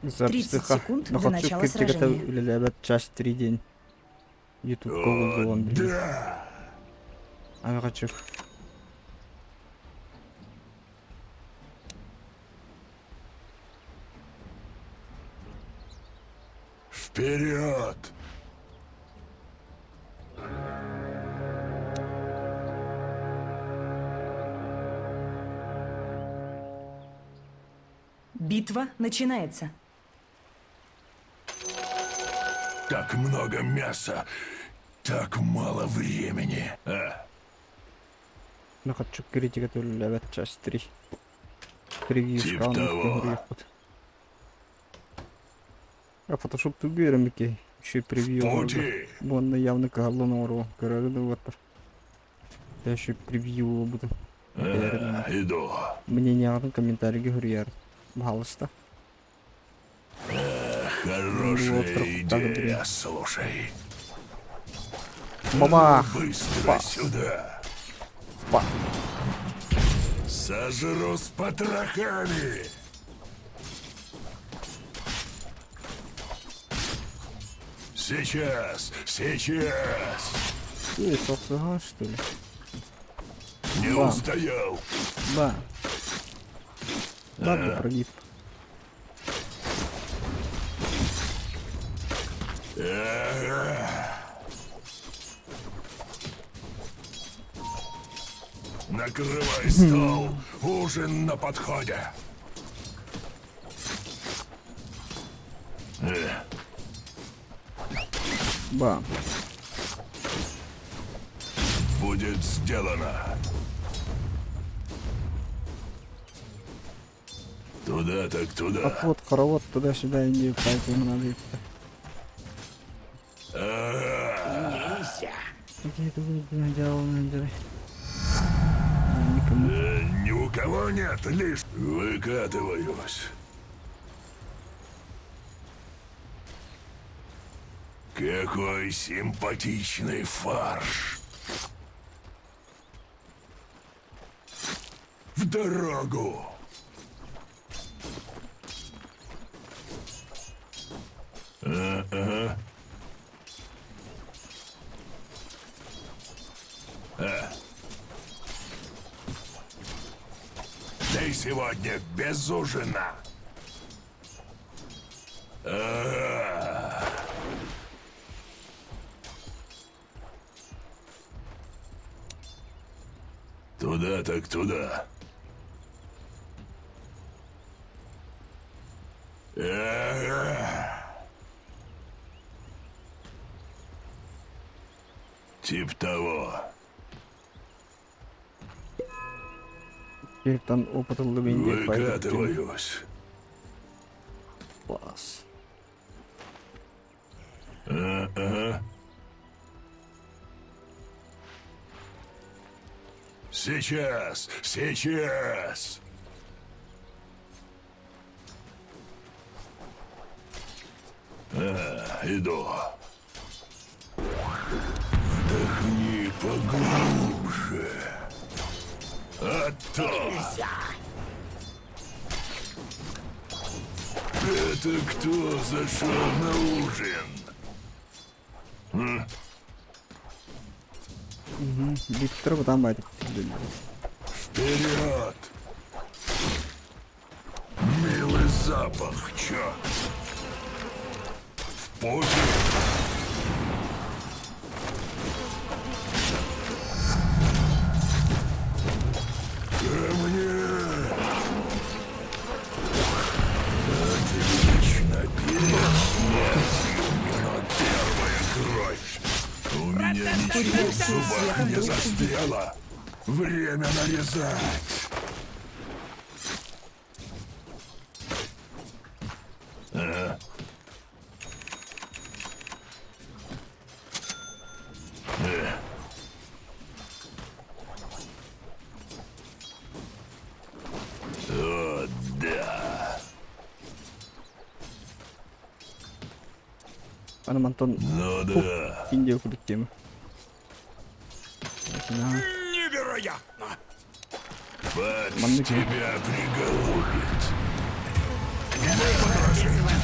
30 Записыха. секунд до Нохотсук начала киртигэтэ сражения. үлэлээбэт час три день. Ютубка О, угуллуон билигин. да! Аҕачык. Вперед! Битва начинается. Так много мяса, так мало времени. А, Нохотчук критиката үлэлээбэт час три. Превьюшка Тип того. оннук А фотошоп тугу үөрэммиккэй еще превью оҥорорго. пути! Уонна явно кыһаллан оҥоруо көрөрү да уоттар. Я еще превью буолбутум. А, иду. Мнениеҕытын комментарийга суруйаар. Пожалуйста. Хорошая идея, слушай. Бабах! Быстро Ба. сюда. Ба. Сожру с потрохами. Сейчас, сейчас. Ты собственно, что ли? Не Ба. устоял. Ба. Ладно, прогиб. Ага. Накрывай стол. Ужин на подходе. Ба. Будет сделано. Туда так туда. Отвод, хоровод, туда-сюда, иди, поэтому надо идти. Ага. Нельзя. Какие-то делал на Никому. Ни у кого нет лишь выкатываюсь. Какой симпатичный фарш. В дорогу. Ага. Ты сегодня без ужина. Ага. Туда так туда. Ага. Тип того. Киртан опыт ыллыбын диэн Выкатываюсь. Класс. Ага. Сейчас, сейчас. А, иду. Вдохни поглубже. А то. Это кто зашел на ужин? Виктор там байтик. Вперед! Милый запах, чё? В путь! Ко мне! Отлично, перед смертью но первая кровь! У меня ничего в зубах не застряло! Время нарезать! Ага. О, да. Аны мантан Ну да. Индия курдук тема. Невероятно! Патч Маннык. тебя приголубит. Выпотрошить.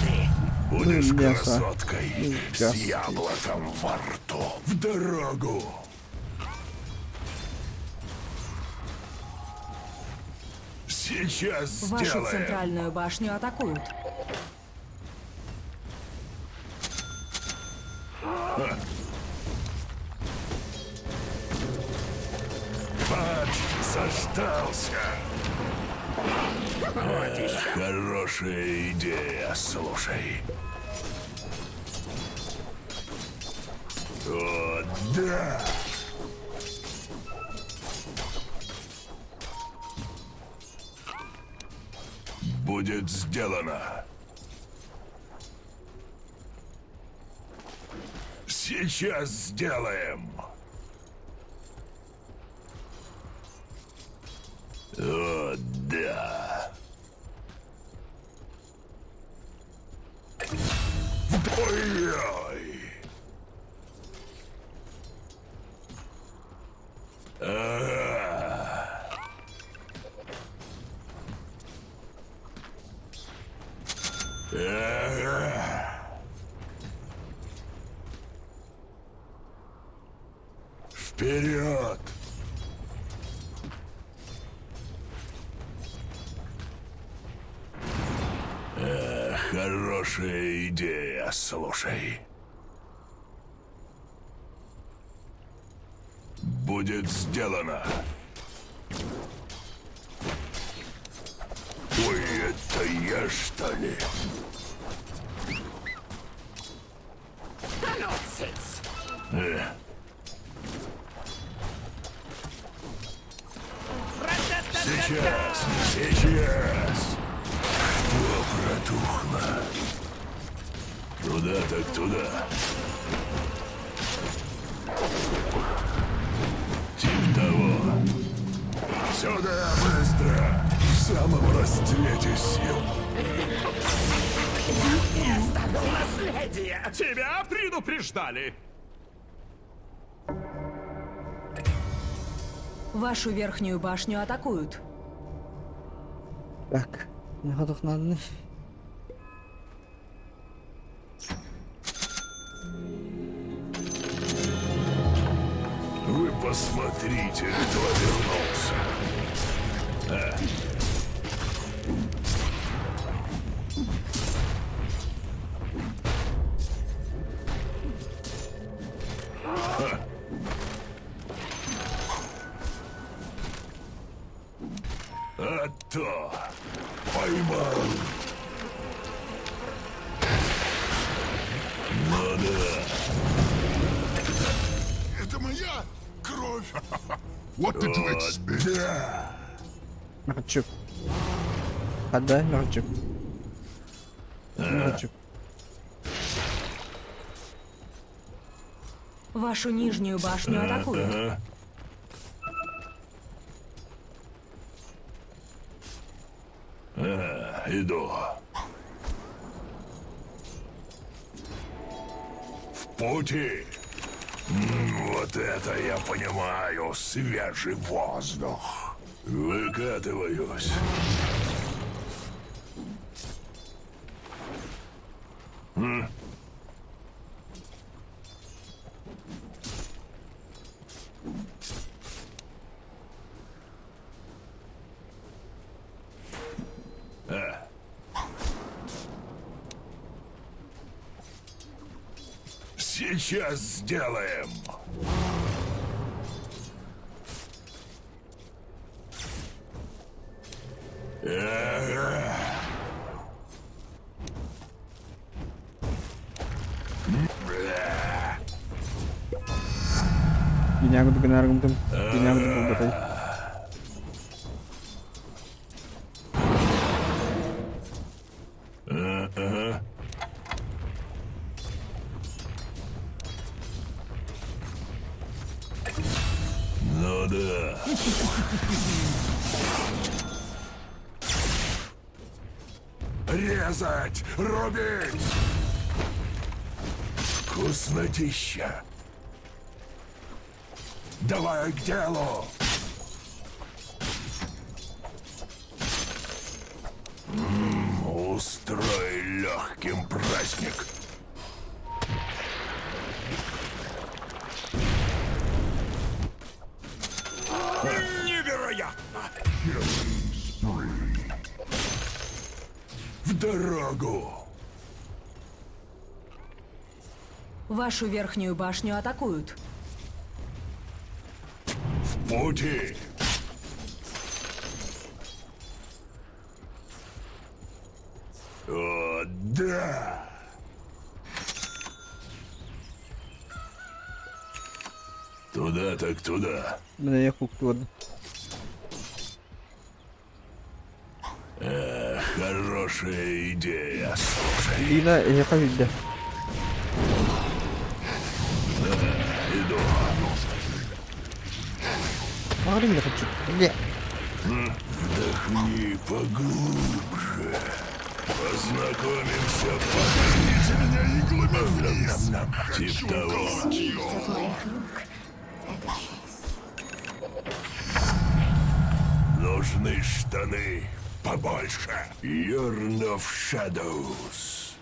Будешь Ну, мясо. красоткой Ну, с мясо. яблоком во рту. В дорогу! Сейчас Вашу сделаем. центральную башню атакуют. Патч заждался. Эх, хорошая идея, слушай. О, да! Будет сделано. Сейчас сделаем. О, да. Ой-ой. Ага. Ага. Вперед! Хорошая идея, слушай. Будет сделано. Ой, это я, что ли? Э. Сейчас, сейчас. Что протухло? Туда так туда. Тип того. Сюда быстро! В самом расцвете сил. Тебя предупреждали! Вашу верхнюю башню атакуют. Так, надо. Вы посмотрите, кто вернулся. А. А то поймал. Ну да. Это моя кровь! What did you О, expect? да. Мирчик. Отдай Мирчик. Мирчик. Вашу нижнюю башню атакуют. А, иду. В пути. Вот это я понимаю, свежий воздух. Выкатываюсь. Сейчас сделаем. Ага. Бля. Гинягу гинягу бугатай. Ну да. Резать! Рубить! Вкуснотища! Давай к делу! Устрой легкий. Легким праздник. Невероятно! В дорогу! Вашу верхнюю башню атакуют. В пути! О, да! Туда так туда. Менә я куктуады. Хорошая идея, слушай. Лина эһиэхэ сүүрдэ. Иду. Маарыҥ да хочу. Бля. Вдохни поглубже. Познакомимся поближе. Меня иглами вниз! Тип того. От моих рук. Это честь. Нужны штаны побольше. Yearn of Shadows.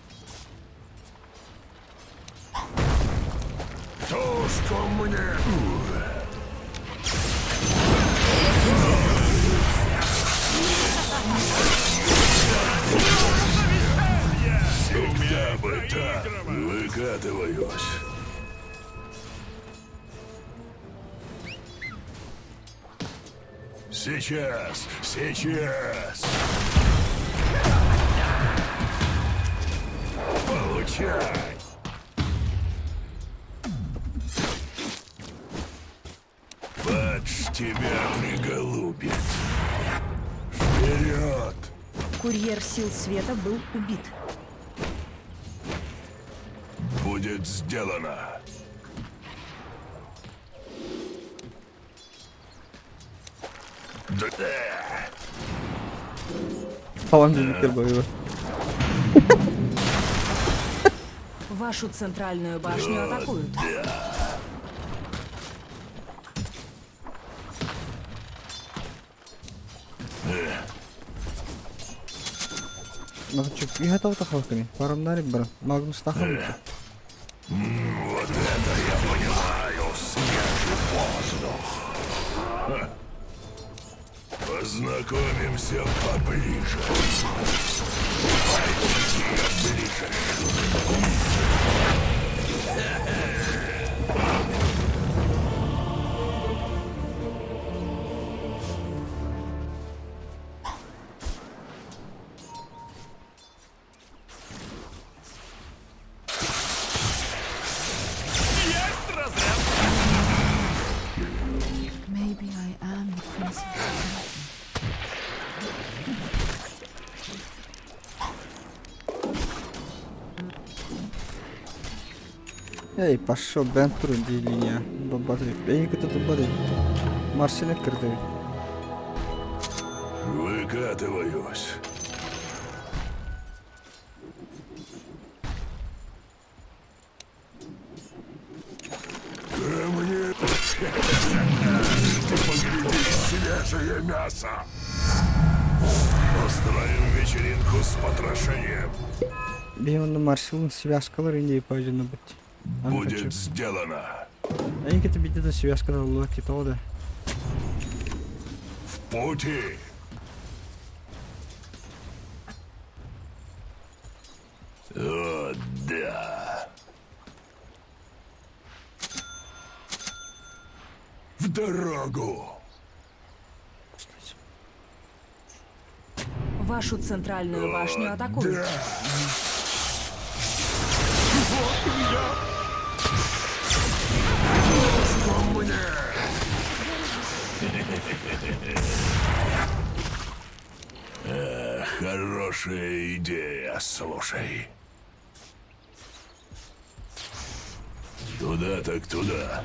Тушку мне! Всегда бы так. Выкатываюсь. Сейчас, сейчас. Получай. Бадж тебя приголубит. Вперед! Курьер сил света был убит. Будет сделано. Да. Falan birlikte bayılır. Вашу центральную башню атакуют. Иһэ тоҕо тахалкыный? Парамнар баран. Магнус тахаммыт. Вот это я понимаю, свежий воздух. Ха. Познакомимся поближе. Пойди ближе. Есть разряд! Maybe I am the princess. Эй, пошел бен турун дии линия. Бабаты. Эй, кытта тубады. Марсина кырды. Выкатываюсь. Ко мне! Ты погляди, свежее мясо! Устроим вечеринку с потрошением. Биһи онно Марсилын связкалар инде пойдён быть. Аны хочу. Будет сделано. Эйин кытта бидде да связкалар улуа типа да. В пути! О, да! В дорогу! Вашу центральную башню атакуют. Да! Вот я! Тушку мне! Эх, хорошая идея, слушай. Туда так туда.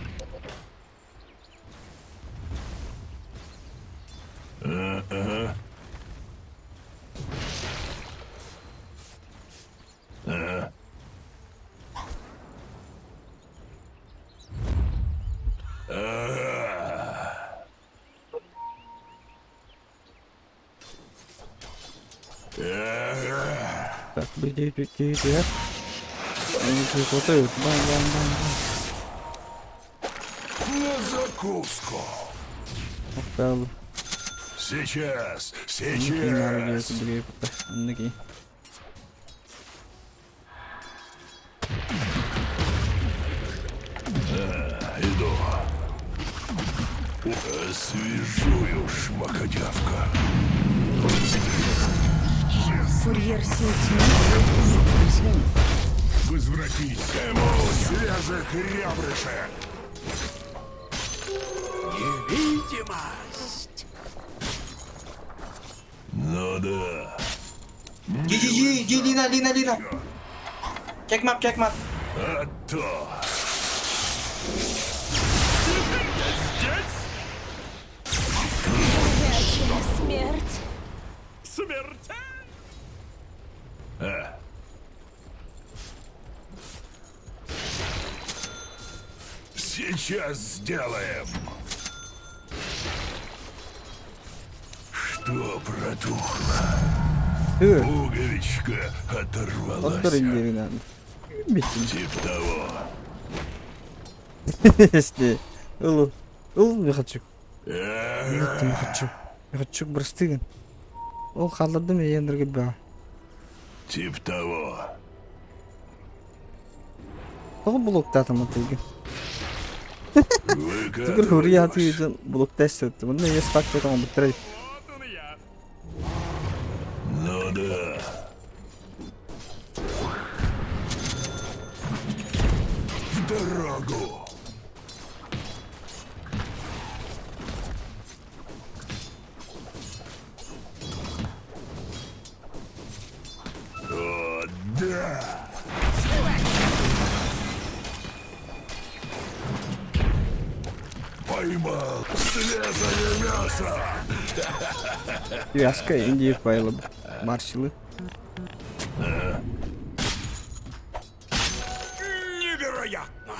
Ага. Ага. Ага. Так, бidi. Хватает. Бам, бам, бам, бам. На закуску. Охтал. Сейчас, Сейчас. сейчас. Иду. Освежую, шмакодявка. Курьер сил тьмы был убит. Возвратись. Ему свежих ребрышек. Невидимость! Ну да. GG G Lina Lina Lina. Check map check map. А то. Здесь Горячая смерть. смерть! Сейчас сделаем. Что протухло? Пуговичка оторвалась. Отдор надо. Битин. Тип того. Если. Ыл. Ыл, не хочу. Ага. Не хочу. Не хочу брастыгын. Ол хааллардым эйендерге баа. Тип того. Тоҕо блоктаатым атыгын. Түгөр хурия Выкатываюсь. атыгын блоктас сөттү. Мында ес так кетон буттырай. Вот он и я. Ну да. В дорогу. О, да! Поймал свежее мясо! Яска инди файлы маршалы. Невероятно!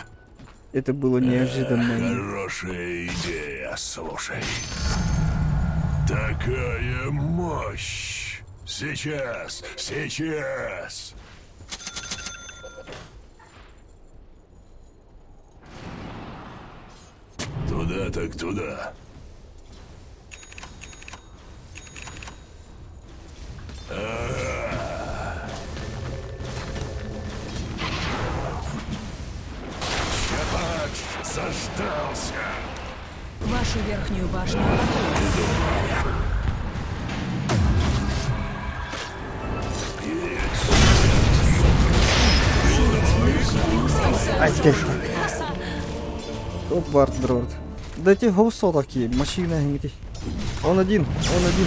Это было неожиданно. Хорошая идея, слушай. Такая мощь! Сейчас, сейчас! Туда так туда. Ага. Щапач заждался! Вашу верхнюю башню атакуют. Ай, кел. Оп, бард дрорд. Дайте гоусо такие, машина гимити. Он один, он один.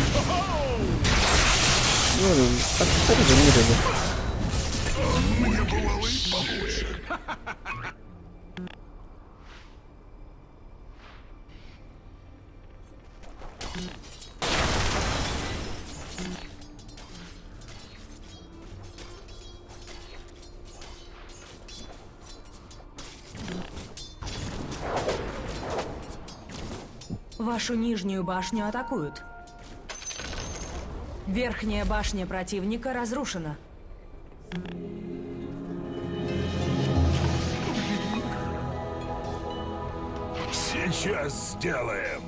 Ну, так так же не рыба. Мне бывало и получше. Вашу нижнюю башню атакуют. Верхняя башня противника разрушена. Сейчас сделаем.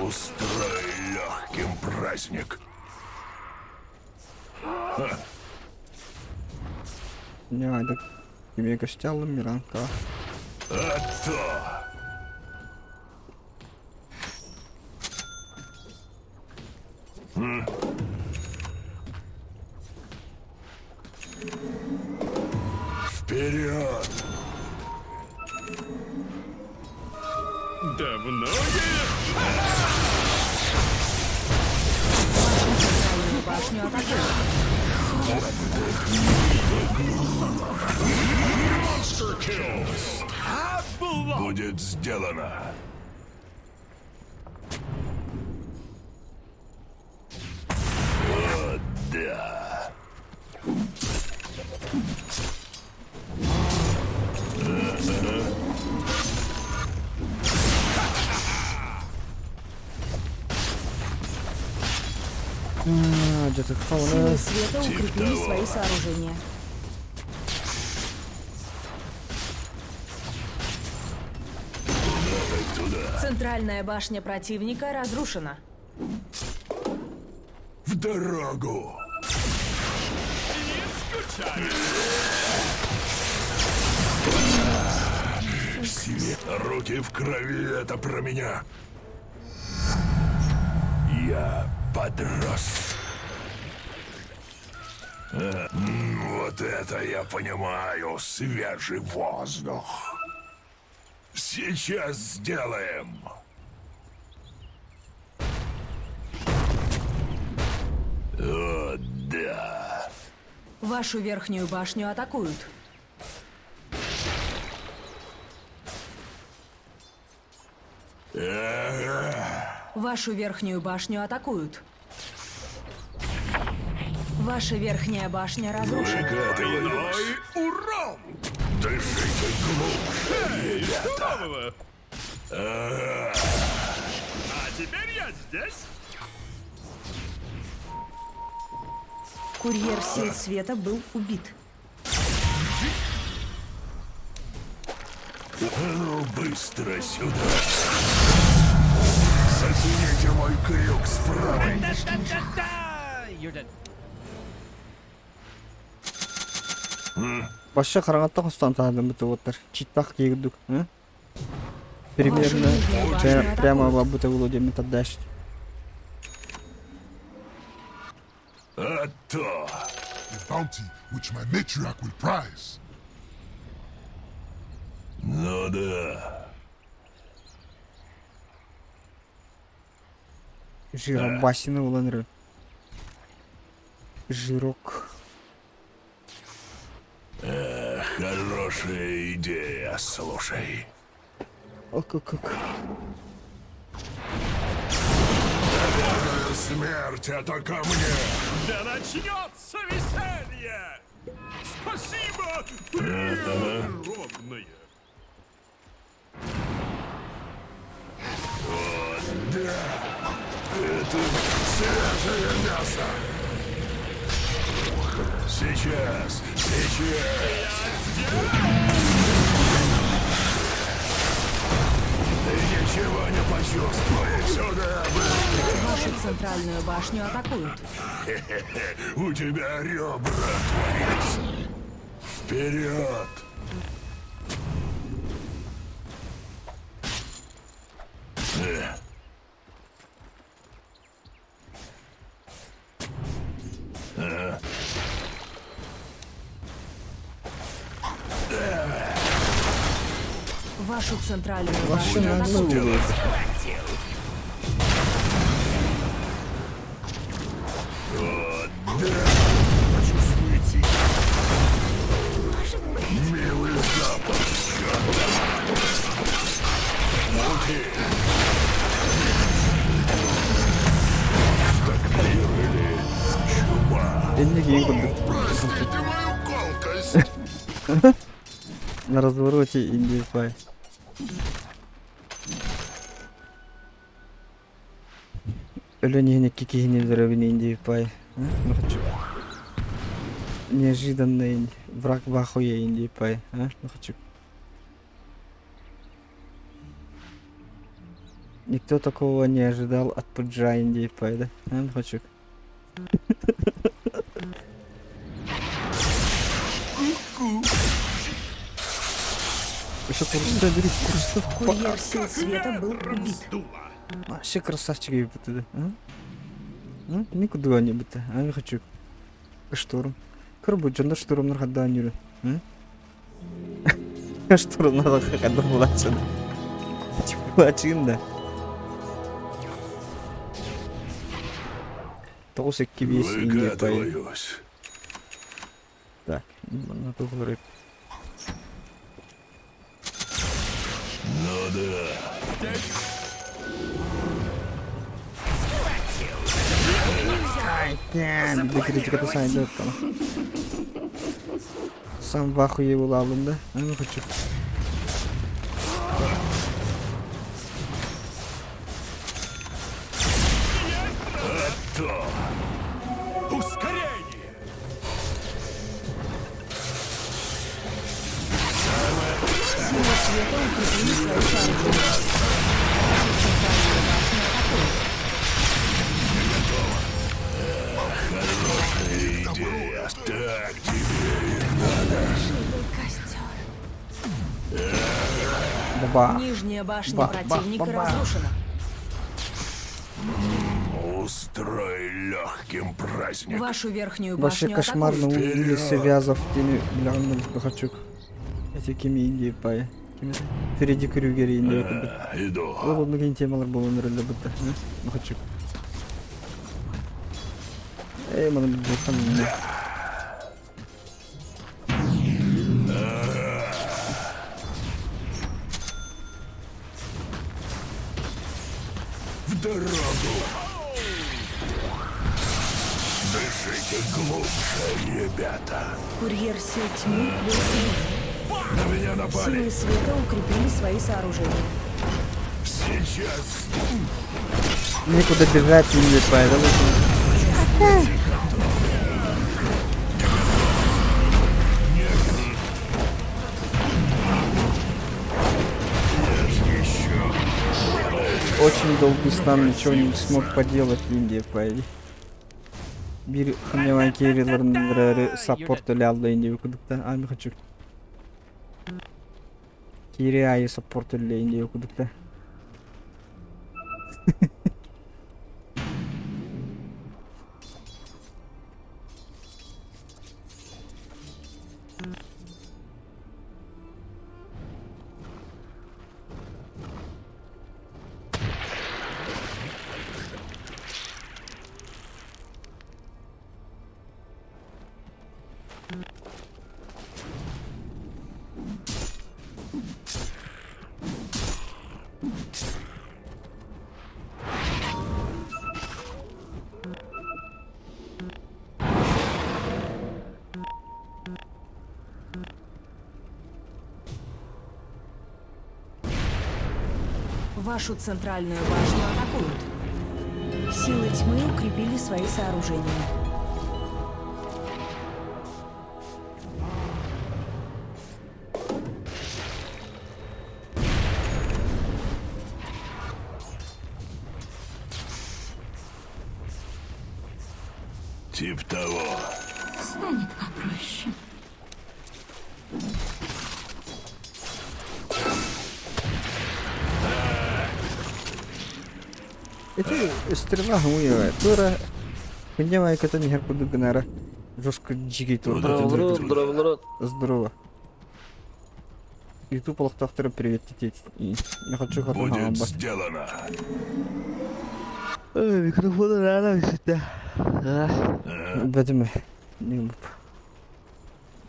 Устрой легким праздник. Не, это тебе костяла Миранка. А то! Вперед! Давно я... Вашу центральную башню атакуют. Будет сделано. О, да. Силы света укрепили свои сооружения. Центральная башня противника разрушена. В дорогу! Не скучай! Свет. Руки в крови, это про меня. Я подрос. Вот это я понимаю, свежий воздух. Сейчас сделаем. О, да. Вашу верхнюю башню атакуют. Вашу верхнюю башню атакуют. Ваша верхняя башня разрушена. Выкатываюсь. Урон! Дышите глубже, Что ребята. нового? А теперь я здесь. Курьер сил света был убит. А ну, быстро сюда. Зацените мой крюк с правой. Башша хараҥаттан хостон таһаарбыт уоттар. Читтах киирдик. Примерно прямо бабута Володимир отдашь. А то. A bounty which my matriarch will prize. Ну да. Жиробасина уланры. Жирок. Хорошая идея, слушай. Ок, ок, ок. Смерть это ко мне. Да начнется веселье! Спасибо, природное! Это свежее мясо. Сейчас, сейчас. Ты ничего не почувствуешь. Сюда, быстро. Вашу центральную башню атакуют. У тебя ребра отвалились. Вперед! Вашу центральную Ваши башню атакуют. наглые. Почувствуйте милый запах. Мути. Так мир или чума? Простите мою колкость. На развороте Индия Өлөн иһин икки киһини өлөрөбүн Индия Пай. Ну хочу. Неожиданно враг в ахуе Индия Пай. Ну хочу. Никто такого не ожидал от Пуджа Индии Пай, да? Ну хочу. Еще курста бери, курста. Курьер сил света был убит. Вообще красавчик ебать, да? А? Никуда не быть, а я хочу. Шторм. Корбу, джонда штурм на нюры. Штурм надо хада булачын. Булачын да. Тоғыз екі бес Индия пай. Выкатываюсь. Так, надо говорить. Ну да. Критика сайды там. Сам в ахуе улавлен, да? А ну хочу. То. укрепили свои сооружения. Вашу центральную башню атакуют. Хорошая идея. Так тебе и надо. Живый костер. Баба. Нижняя башня Ба- ба- противника ба- ба. разрушена. Устрой легким праздник. Вашу верхнюю Вообще башню кошмарно атакуют. улицы Вязов тени бля хочу. Эти кими Индии пай. Кими Фредди Крюгер Индия кудук. Иду. Ол оннук темалар буолан эрэллэр бытта. Хочу. Эй, маны билбэттэн В дорогу! Дышите глубже, ребята. Курьер сил тьмы был убит. На меня напали. Силы света укрепили свои сооружения. Сейчас. Некуда бежать, не поэтому. Очень долгий стан, ничего не смог поделать Индия пай. Бир ханяван кирилерин саппорт алды Индия кудукта. А, не хочу. Кири айы саппорт Индия кудукта. Вашу центральную башню атакуют. Силы тьмы укрепили свои сооружения. Тип того. Станет попроще. Эти стрела хуева. Тура. Хуева это не куду гнара. Жестко джиги тур. Здорово, здорово, народ. Здорово. Ютуб олохтоохторо привет тететь. Я хочу хатан Будет хаамбат. сделано. Микрофон рано всегда. Бәдеме. Не буп.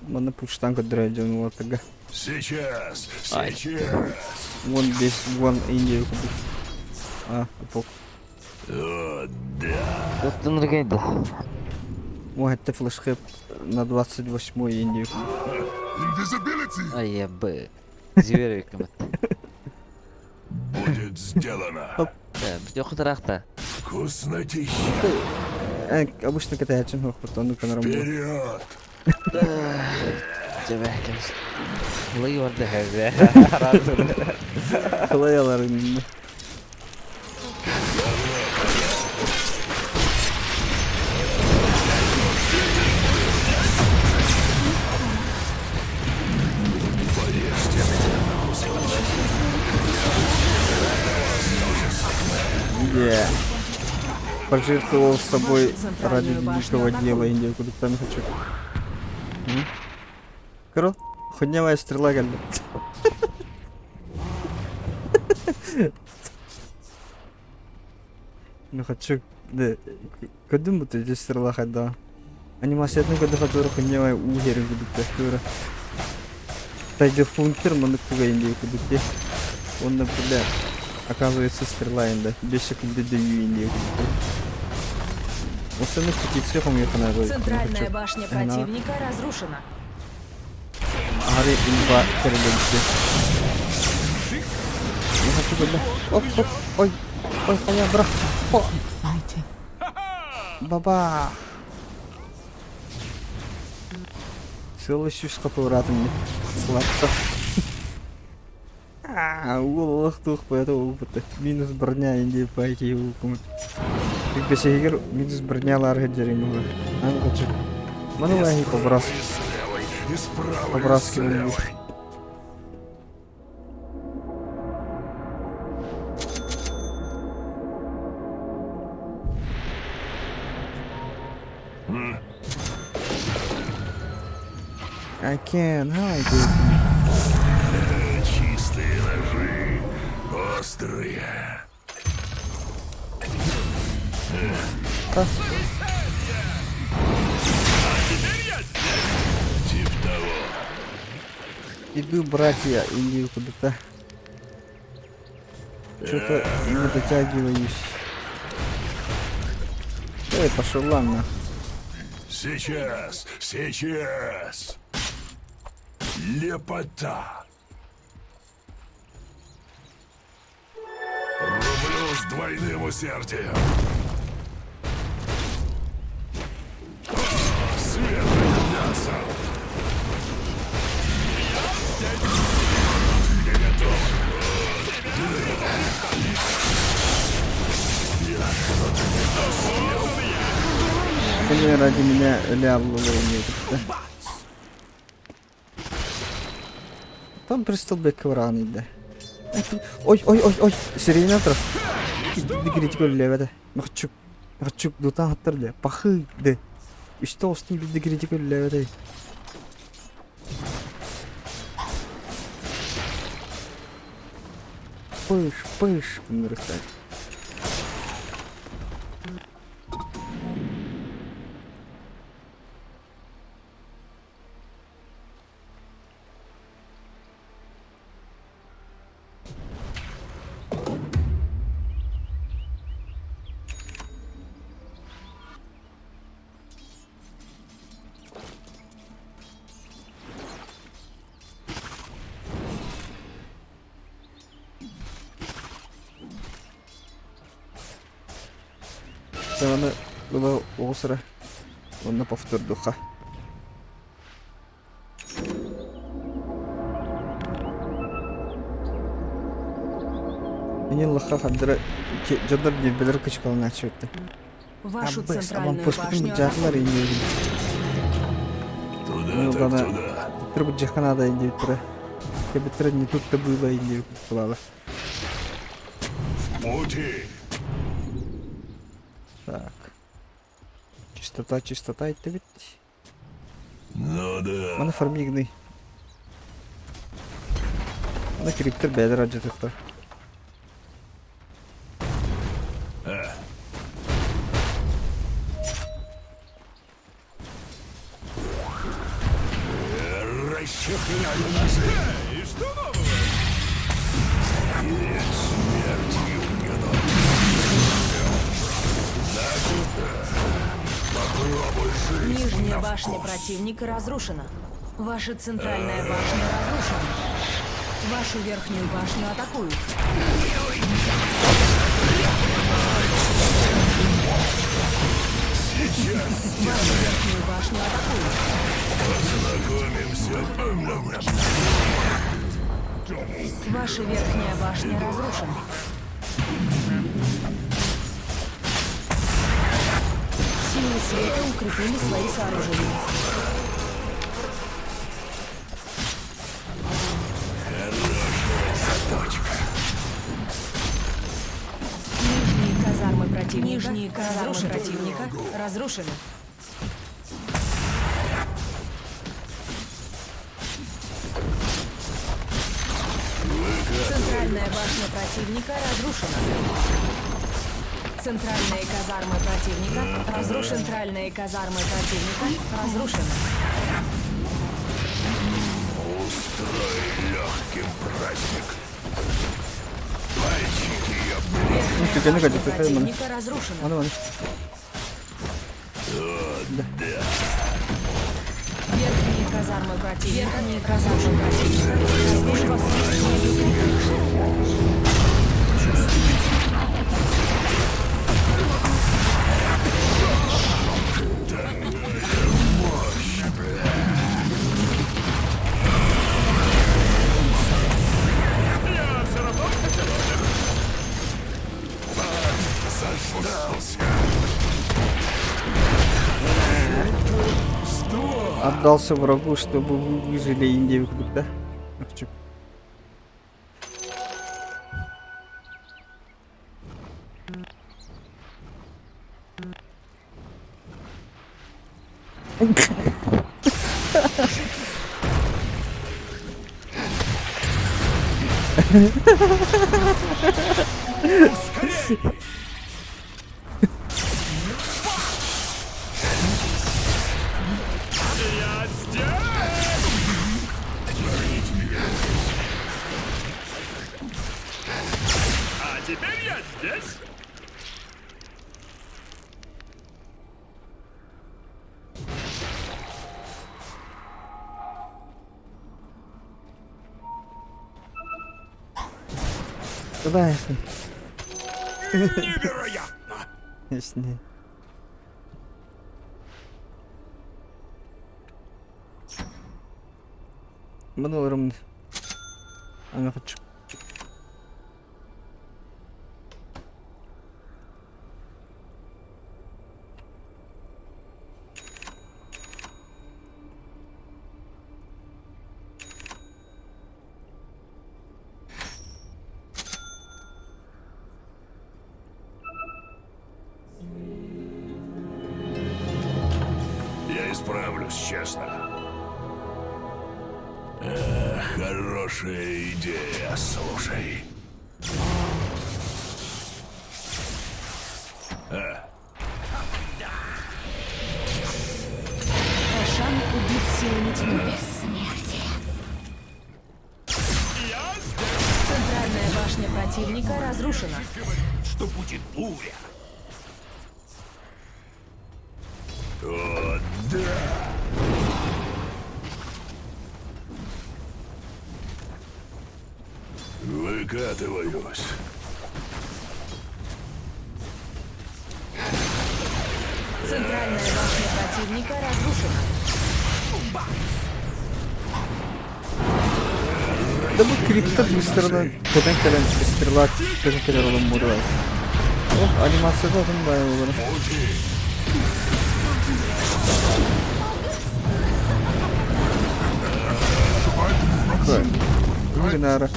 Маны пуштан көдөрө уотага. Сейчас. Ай. Сейчас. Вон бес, вон Индия кудук. А, пок. О, да. Оттон рыгайда. Ой, это флешхеп на 28 Индию. Invisibility! Ай, б. Зверь кымыт. Будет сделано. Бит Вкуснотища. Э, обычно катаячын хох, потом ну канарам. Вперед! Лый орда хэзэ. Кылаялар инде. Yeah. Пожертвовал собой Вашу центральную ради башню великого дела атакуют. Индия, куда там хочу. Кро, хуйнявая стрела галда. Ну хочу, да, кадым бу здесь стрела хада. Анимациятын көдө хатуры хуйнявая угерин кудук тахтура. Тайгер фунтер маны туга Индия кудук Он, например, оказывается стрела инда. 5 секунды даю Индия кудук. Остальных петиция хомья Центральная башня противника разрушена. Ари имба терелебити. Я хочу куда? Оп, оп, ой, ой, хая, бра. Хо. Баба. Сылы сүүс хапыратым не. Сладко. Уол олох туох поэта буолбута. Минус броня инди пайки укумут. Бесегер минус броня лар хеджерин була. Ан хочу. Маны лахи побрас. Побраски були. I can hide it. Чистые ножи, острые. Тип того. Иду, братья, или куда-то. Что-то не дотягиваюсь. Эй, пошел, ладно. Сейчас, сейчас. Лепота. Рублю с двойным усердием. О, свежее мясо. Я готов. Я что-то не то съел. Они ради меня лябло умеют. Там пристал бэк да. Ой, ой, ой, ой, сирена тр. Дигрити көллебеде. Махчук, махчук дутан хаттар де. Пахы де. Үстө остун бир дигрити көллебеде. Пыш, пыш, нырыктар. Саны было осыра. Онно повтордуха. Мени лаха хандыра жондар билер кычкалын ачыпты. Вашу центральную башню жахлар атакуют. Туда, Ну, так ладно. туда. Трубу жаханада инди тура. Кебетре не тут-то было инди кулала. В пути. Так. Чистота, чистота, это ведь. Ну да. Мана фармигный. На криптер бедер аджытыкта. Расчехляю ножи. Эй, что нового? Перед смертью мне Попробуй жизнь Нижняя на башня вкус. противника разрушена. Ваша центральная башня разрушена. Вашу верхнюю башню атакуют. Вашу верхнюю башню атакуют. Познакомимся. Ваша верхняя башня разрушена. Силы света укрепили свои сооружения. Хорошая заточка. Нижние казармы противника. Нижние казармы противника разрушены. Центральная башня противника разрушена. Центральные казармы противника разрушены. Центральные казармы противника разрушены. Устрой легким праздник. Пальчики я Верхняя Ну, ты башня ты, ты, противника разрушена. Аны аны. Верхние казармы противника. Верхние казармы противника разрушены. Заждался. Отдался врагу, чтобы вы выжили Индию курдук да? Охчук. Я здесь! А теперь я здесь! Давай. Невероятно! Ясни. Маны ыларым аны хочу. Я исправлюсь, честно. Эх, хорошая идея, слушай. Рошан убит силами тьмы. Бессмертие. Я здесь! Центральная башня противника разрушена. Что будет буря! О, да! Выкатываюсь. Центральная башня противника разрушена. Да бу крипта быстро көтөн кэлэн стрела көтөн кэлэр олон буолар. Ох, анимацията атын баайы буолар. Гынара.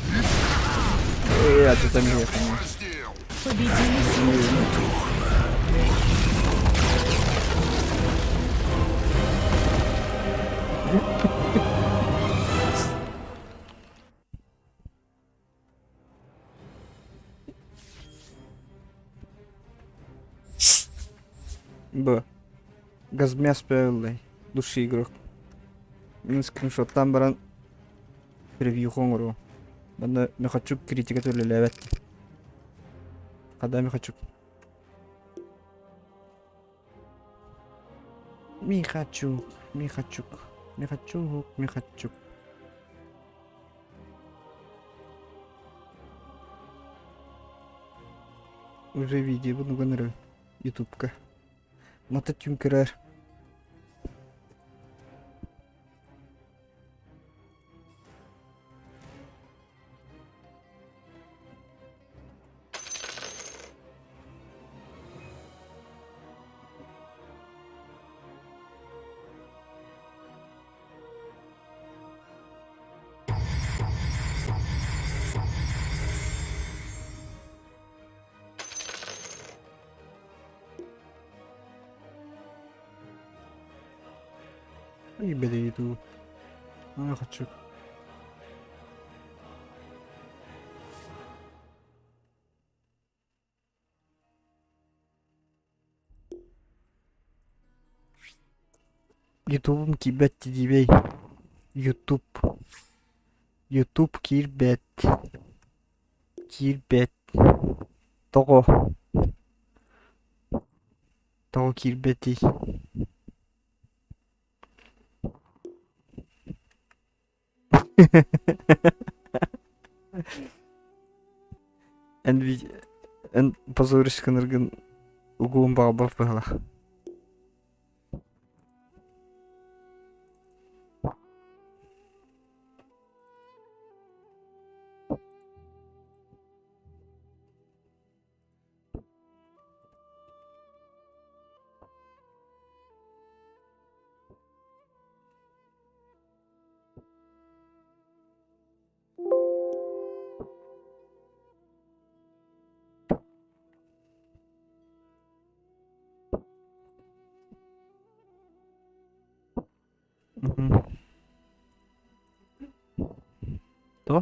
Э, а ты там я Победили силы тьмы. Б. Газмяс пэллэй. Лучший игрок. Мин скриншоттаан баран превью оҥоруом. Манна Михачук критиката үлэлээбэт. Хада Михачук. Михачук, Михачук, Михачук, Михачук. Уже видео буду гоноры. Ютубка. Мата түҥкэрэр. Бэдэ ютуб. Хочу. Ютубум киирбэт дии Ютуб. Ютуб киирбэт. Киирбэт. Тоҕо? Тоҕо киирбэтий? Эн эн позоришь гыныргын угуун баҕарбат быһалаах. Тоҕо?